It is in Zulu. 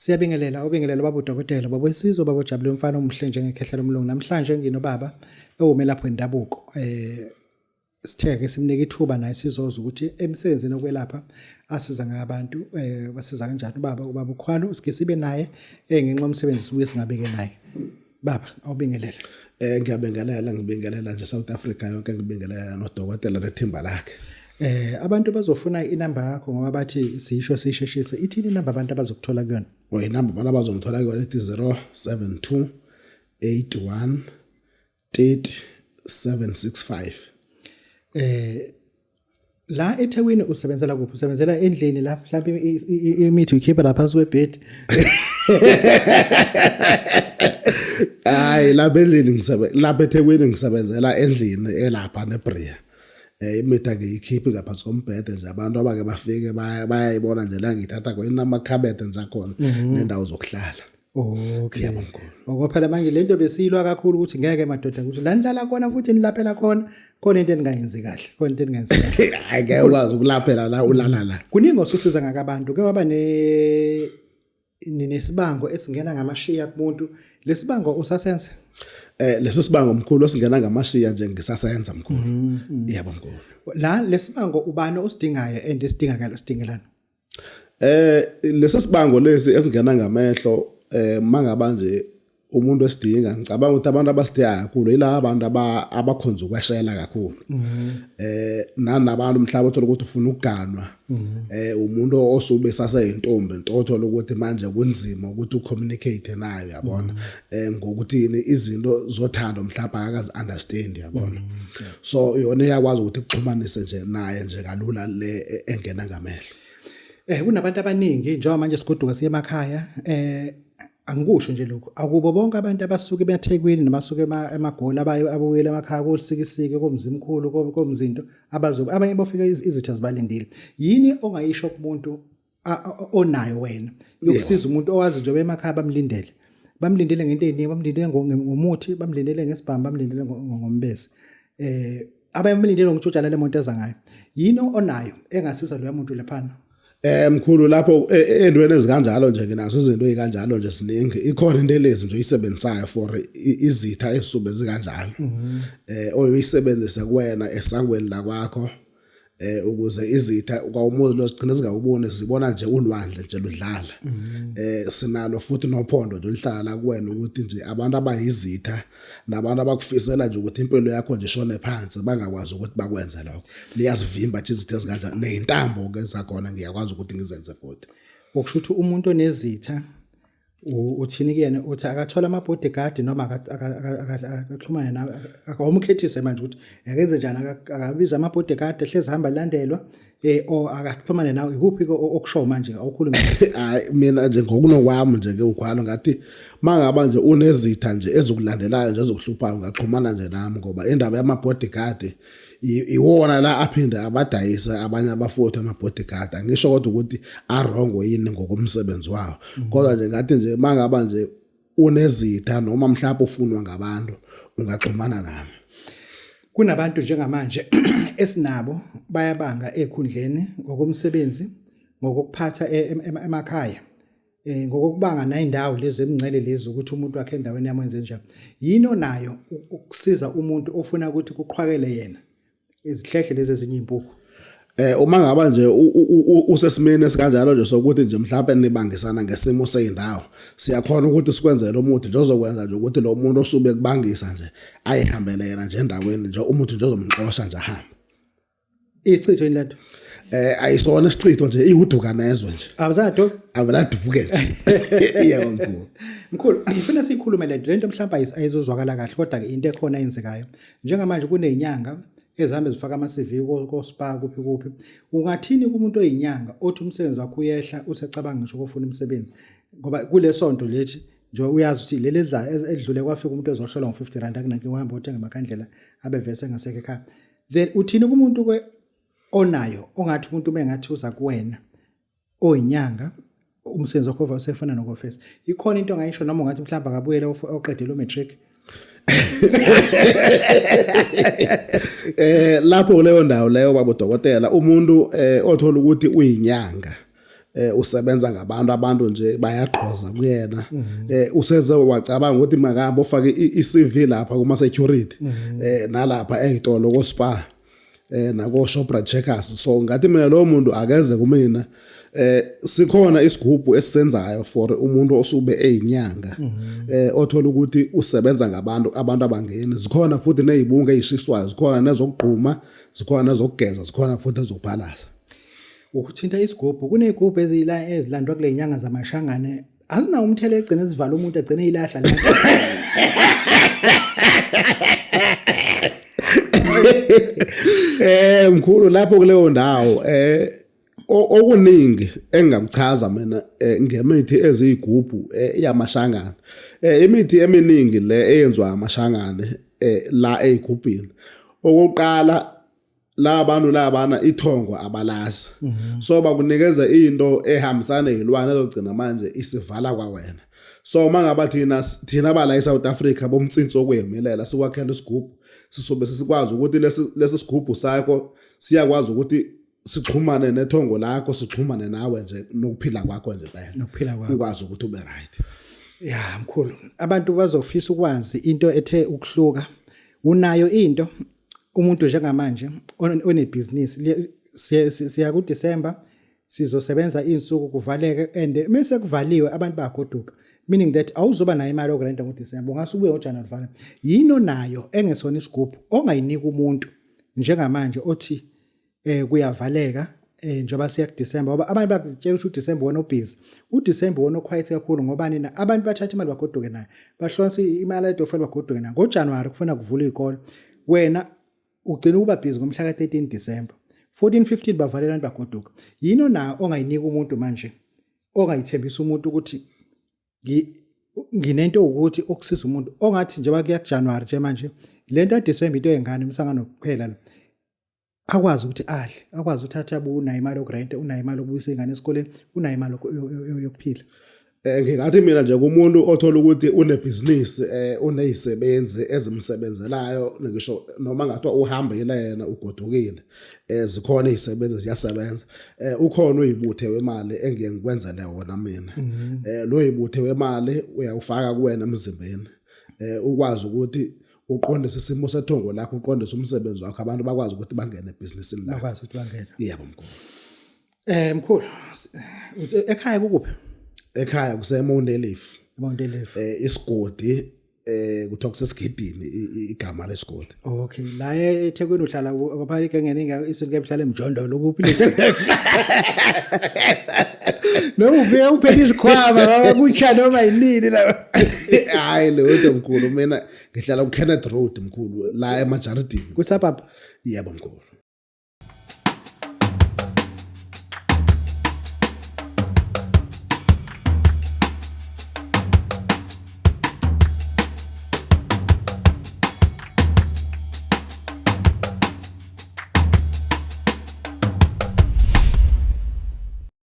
Siyabingelela, ubingelela baba udokotela, baba wesizwe, baba ojabule umfana omuhle njengekhehla lomlungu. Namhlanje nginobaba ewumelaphi wendabuko. Sitheke simnike ithuba naye sizoza ukuthi emsebenzini okwelapha asiza ngabantu basiza kanjani ubaba uKhwalo sike sibe naye ngenxa yomsebenzi sibuye singabeke naye. Baba awubingelele. Ngiyabingelela, ngibingelela nje South Africa yonke, ngibingelela nodokotela nethimba lakhe. Abantu bazofuna inamba yakho ngoba bathi sisho sisheshise. Ithini inamba abantu abazokuthola kuyona? O inamba abantu abazongithola kuyona ithi 072 81 30 765. La eThekwini usebenzela kuphi? Usebenzela endlini la mhlawumbe imithi uyikhipha lapha phansi kwebed. Hayi, lapha endlini ngisebe lapha eThekwini ngisebenzela endlini elapha neBria. Imithi angiyikhiphi ngaphansi kombhede nje, abantu abake bafike bayayibona nje la ngiyithatha khona, inamakhabethe nje akhona nendawo zokuhlala. Okay. Yebo mkhulu. Ngoba phela manje lento besiyilwa kakhulu ukuthi ngeke madoda ukuthi la nilala khona futhi nilaphela khona, khona into eningayenzi kahle, khona into eningayenzi kahle. Hayi, ngeke ukwazi ukulaphela la ulala la. Kuningi osusiza ngakabantu, ke waba ne nesibango esingena ngamashiya kumuntu, lesibango usasenza? Leso sibango mkhulu osingena ngamashiya nje ngisasenza mkhulu. Yebo mkhulu. La lesibango ubani osidingayo and esidingakala sidingelana? Leso sibango lesi esingena ngamehlo, mangaba nje umuntu esidinga, ngicabanga ukuthi abantu abasidinga kakhulu yila abantu abakhonza ukweshela kakhulu. Nanabantu mhlawumbe uthola ukuthi ufuna ukuganwa. Umuntu osube saseyintombi into othola ukuthi manje kunzima ukuthi ucommunicate nayo, yabona. Ngokuthi yini izinto zothando mhlawumbe akakazi understand, yabona. So yona iyakwazi ukuthi ikuxhumanise nje naye nje kalula le engena ngamehlo. Kunabantu abaningi njengoba manje sigoduka siye emakhaya, angikusho nje lokhu, akubo bonke abantu abasuke eThekwini nabasuke emaGoli abaye abuyele emakhaya koLusikisiki, koMzimkhulu, koMzinto, abazobe abanye bofika izitha zibalindile. Yini ongayisho kumuntu onayo wena yokusiza umuntu owazi njengoba emakhaya bamlindele, bamlindele ngento eziningi, bamlindele ngomuthi, bamlindele ngesibhamu, bamlindele ngombese, abanye bamlindele ngokutshotshala le moto eza ngayo. Yini onayo engasiza loya muntu lephana? Mkhulu, lapho endweni ezikanjalo nje nginazo izinto ezikanjalo nje ziningi. Ikhona into elezi nje oyisebenzisayo for izitha ezisube zikanjalo. Oyisebenzisa kuwena esangweni la kwakho, ukuze izitha kwawumuzi lozigcina zingawuboni, zibona nje ulwandle nje ludlala. Sinalo futhi nophondo nje oluhlala la kuwena ukuthi nje abantu abayizitha nabantu abakufisela nje ukuthi impilo yakho nje ishone phansi bangakwazi ukuthi bakwenze lokho. Liyazivimba nje izitha ezikanjalo, nezintambo ke zakhona ngiyakwazi ukuthi ngizenze futhi. Okusho ukuthi umuntu onezitha uthini kuyena? Uthi akathola ama-bodyguard noma akaxhumane nawe, akawumkhethise manje ukuthi akenze njani, akabize ama-bodyguard ehlezi hamba elandelwa, or akaxhumane nawe? Ikuphi okushoyo manje awukhulume? Hayi, mina nje ngokunokwami nje ke ukhwalo ngathi mangaba nje unezitha nje ezikulandelayo nje ezokuhluphayo, ungaxhumana nje nami, ngoba indaba yama-bodyguard iwona la aphinde abadayise abanye abafowethu ama-bodyguard. Angisho kodwa ukuthi arongo yini ngokomsebenzi wawo, kodwa nje ngathi nje mangaba nje unezitha noma mhlawumbe ufunwa ngabantu, ungaxhumana nami. Kunabantu njengamanje esinabo bayabanga ekhundleni ngokomsebenzi, ngokuphatha emakhaya, ngokokubanga nayindawo lezi emngcele lezi ukuthi umuntu wakhe endaweni yami wenze njani. Yini onayo ukusiza umuntu ofuna ukuthi kuqhwakele yena izihlehle lezi ezinye impukhu? Uma ngaba nje usesimeni esikanjalo nje sokuthi nje mhlawumbe nibangisana ngesimo seyindawo, siyakhona ukuthi sikwenzele umuthi nje ozokwenza nje ukuthi lo muntu osube kubangisa nje ayihambele yena nje endaweni nje, umuthi nje ozomxosha nje ahambe. Isichitho yini lento? Ayisona isichitho nje, iwuduka nezwe nje. Awuzange do? Avela dubuke nje. Yebo mkhulu. Mkhulu, ngifuna sikhulume lento. Lento mhlawumbe ayizozwakala kahle, kodwa ke into ekhona eyenzekayo. Njengamanje kunezinyanga ezihambe zifaka ama CV ko spa kuphi kuphi. Ungathini kumuntu oyinyanga othi umsebenzi wakhe uyehla, usecabanga ngisho ukufuna umsebenzi? Ngoba kulesonto lethi nje uyazi ukuthi leli edlule kwafika umuntu ezohlolwa ngo50 rand, akunankinga, uhamba othenga amakhandlela abe vese engasekho ekhaya. Then uthini kumuntu ke onayo ongathi umuntu uma engathi uza kuwena oyinyanga, umsebenzi wakho usefana nokofesa, ikhona into ongayisho noma ungathi mhlawumbe akabuyele oqedele umatric? Lapho kuleyo ndawo leyo baba udokotela, umuntu othola ukuthi uyinyanga Usebenza ngabantu, abantu nje bayaqhoza kuyena. Useze wacabanga ukuthi makahambe ofake i-CV lapha kuma security, nalapha ezitolo ko Spar, nako Shoprite Checkers. So ngathi mina lo muntu akeze kumina. Sikhona isigubhu esisenzayo for umuntu osube eyinyanga, othola ukuthi usebenza ngabantu, abantu abangeni. Zikhona futhi nezibungu ezishiswayo, zikhona nezokugquma, zikhona nezokugeza, zikhona futhi ezokuphalaza. Ukuthinta isigubhu, kuney'gubhu eziyila ezilandwa kule nyanga zamashangane, azinawo umthelo, egcine zivala umuntu egcine eyilahla la. Mkhulu, lapho kuleyo ndawo okuningi engingakuchaza mina ngemithi eziyigubhu yamashangane. Imithi eminingi le eyenziwa amashangane la eyigubhini, okokuqala la bantu labana ithongo abalazi, so bakunikeza into ehambisana nezilwane ezogcina manje isivala kwawena. So mangaba thina bala eSouth Africa bomtsinsi okuyemilela sikwakhela isigubhu, sisobe sesikwazi ukuthi lesi sigubhu sakho siyakwazi ukuthi sixhumane nethongo lakho, sixhumane nawe nje nokuphila kwakho nje phela. Nokuphila kwakho. Ukwazi ukuthi ube right. Ya mkhulu, abantu bazofisa ukwazi into ethe ukuhluka. Unayo into umuntu njengamanje onebhizinisi, siya ku December, sizosebenza izinsuku kuvaleke, and mase kuvaliwe abantu bayagoduka, meaning that awuzoba nayo imali yokurenta ngoDecember, ungase ubuye ngoJanuary vale. Yini onayo engesona isigubhu ongayinika umuntu njengamanje othi kuyavaleka, njengoba siya kuDecember? Ngoba abantu bakutshela ukuthi uDecember wona ubusy, uDecember wona quiet kakhulu, ngoba nina abantu bathatha imali bagoduke nayo, bahlonsa imali etofu bagoduke nayo. NgoJanuary kufuna kuvula izikole, wena ugcina ukuba busy ngomhla ka-13 December, 14, 15 bavalela abantu bagoduka. Yini onayo ongayinika umuntu manje, ongayithembisa umuntu ukuthi nginento ukuthi okusiza umuntu ongathi njengoba kuya kuJanuary nje manje, lento yaDecember into yengane umsangano kuphela lo, akwazi ukuthi adle, akwazi ukuthi athi abu unayo imali yokurente, unayo imali yokubuyisa ingane esikoleni, unayo imali yokuphila? Ngingathi mina nje kumuntu othola ukuthi unebhizinisi, unezisebenzi ezimsebenzelayo, ngisho noma ngathiwa uhambile yena ugodukile, zikhona izisebenzi ziyasebenza, ukhona uyibuthe wemali engiye ngikwenzele wona mina. Lo yibuthe wemali uyawufaka kuwena emzimbeni, ukwazi ukuthi uqondise isimo sethongo lakho, uqondise umsebenzi wakho, abantu bakwazi ukuthi bangene ebhizinisini lakho. Bakwazi ukuthi bangene. Yebo mkhulu. Mkhulu, ekhaya kukuphi? Ekhaya kuse-Mount Ayliff. Mount Ayliff. Isigodi kuthiwa kusesigidini, igama lesigodi. Okay, la eThekwini uhlala kwapha igengene isinto ehlala emjondolo, kuphi le? Noma ufike uphethe isikhwama baba kutsha noma yinini la? Hayi leyo mkhulu, mina ngihlala ku-Kenneth Road mkhulu, la emajaridini. Kusababa. Yebo mkhulu.